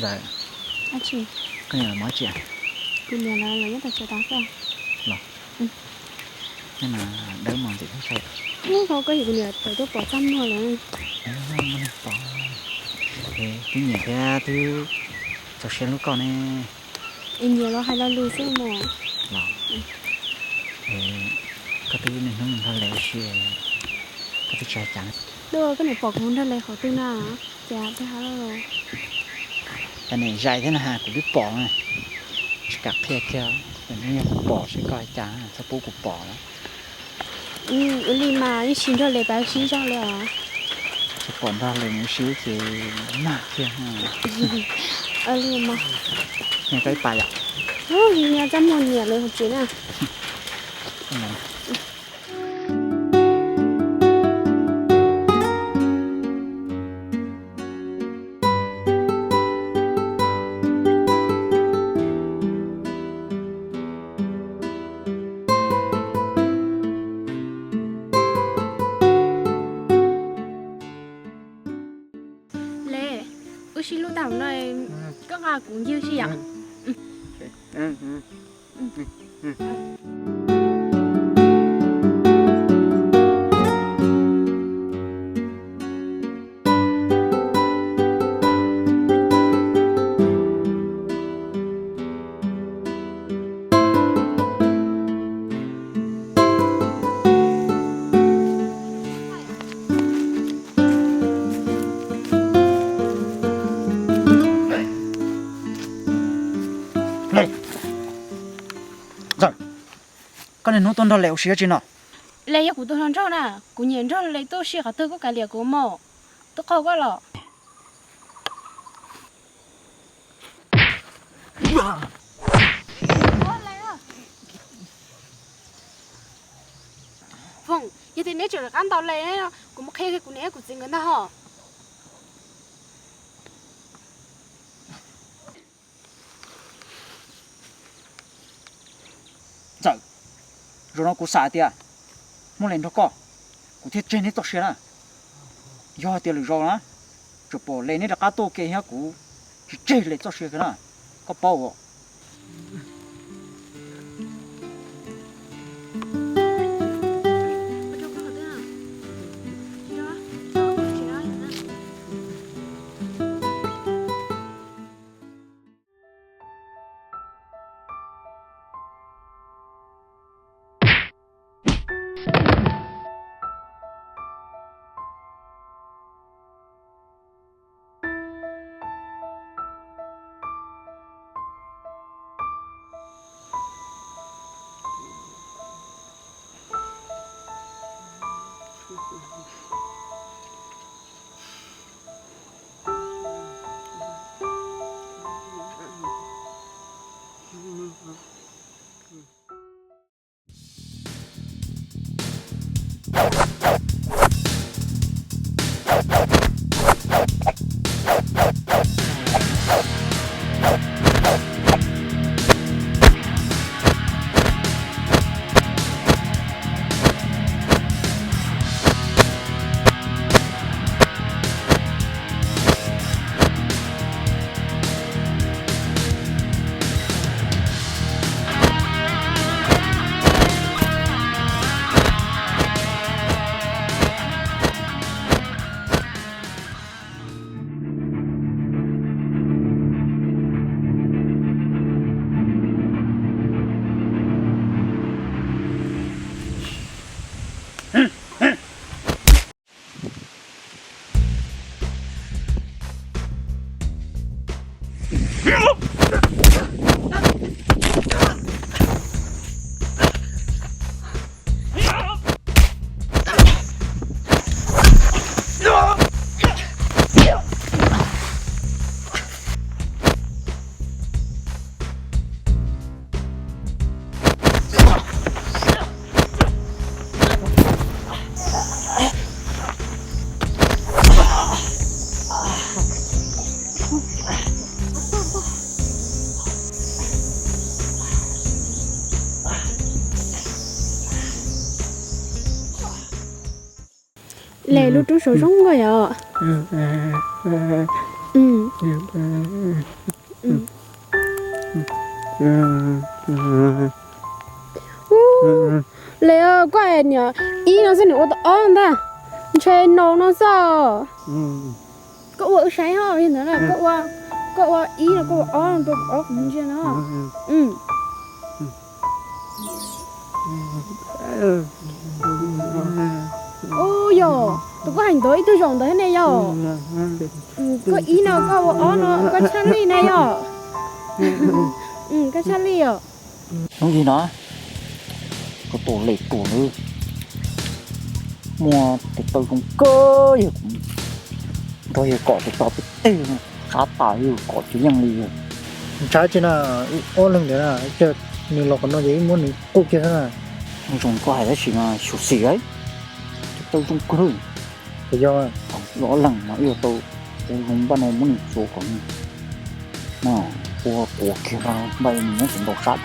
Koj niam los mov tsi? Kuv niam los nyob tom tsev tod xwb. Los, nej mas dawb mos ntxim hlub tshaj. Hnub no koj yim kuv niam tawm tuaj pom txaj muag lawm. Muaj neeg pom. Es twb nyiam thiab twb txaus siab hlub koj ne. Es nyiam los hais lo lus xwb mas. Los, koj twb niaj hnub nrog Lis ua si, koj twb tsis hais cas. Koj niam pom kuv nrog Lis qhov twg na? Cas twb hais lo lus. Cas niam zais thiab na, kuv twb pom na. Tsis kam qhia kiag, yog kuv pom seb koj hais cas, txhob pub kuv pom lawm. Ua li mas yeej tsis nrog Lis pab sib zog li os. Tsis pom nrog Lis mus sib ces mag kiag. Ua li mas. Nyiam koj ib pas yom. Nyiam txaj muag nyiam Lis hauv tsev na. Lis, wb sib hlub tag no, koj nqa kuv ncig sib yam. Koj niaj hnub tuaj nrog Lis ua si dab tsi no? Lis yog kuv tus hluas nraug na, kuv nyiam nrog Lis tuaj ua si qhov twg koj kav liam kuv mog, twb qaug koj los. Foom, yog tias neb tseem rov qab ntaus Lis, kuv mus qhia kiag kuv niam kuv txiv nkawd ntag hos. Ntxawm, zaum no kuv xav tias muaj Lis nrog koj, kuv thiaj tseg neb txoj sia na. Yog hais tias lwm zaus na, tseem pom Lis neb rov qab tuaj ua ke thiab kuv tsis tseg Lis txoj sia kiag na, koj paub os. Lis, lub roob saud zoo nkauj yom. Ub, Lis, koj hais niam ib no xwb nws ua tau ob ntag, ntshe no no xwb. Koj ua wb saib ho, yog ntawd koj ua ib no koj ua ob no rau kuv ob kuv ntsia no. Ub, yog tus koj hais ntawd ib tug zaum ntawd ne yog. Koj ib no koj ua ob no koj tshaj lij na yog. Koj tshaj lij os. Hnub ib no koj tau lem ruam na, muaj tes taw zoo kawg yog nrog yawg kom tes taw peb teg sab tas yawg kom tsis yeej li. Ntshav tsis na, ob leeg ntawd na, nws los qhov no ces wb muab nws quj kiag xwb na. Zoo koj hais tab sis mas xyuam xim, tes taw zoo kawg. Yog ob leeg mas wb yuav tau ua zoo npaj no muab nws txuas kom nws no ua quav kiag npaj nws nyob tsis ntaus sab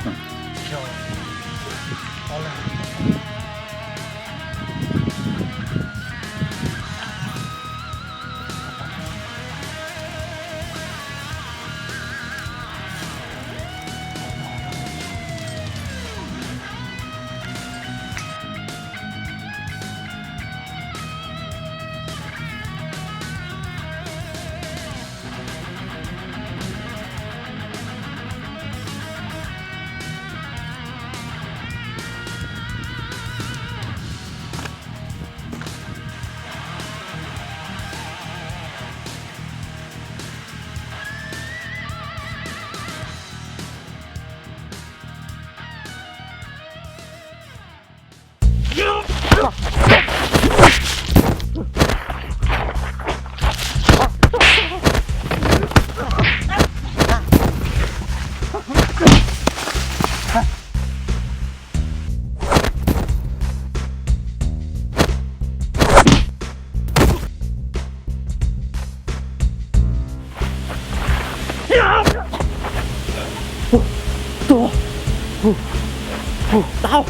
dhau.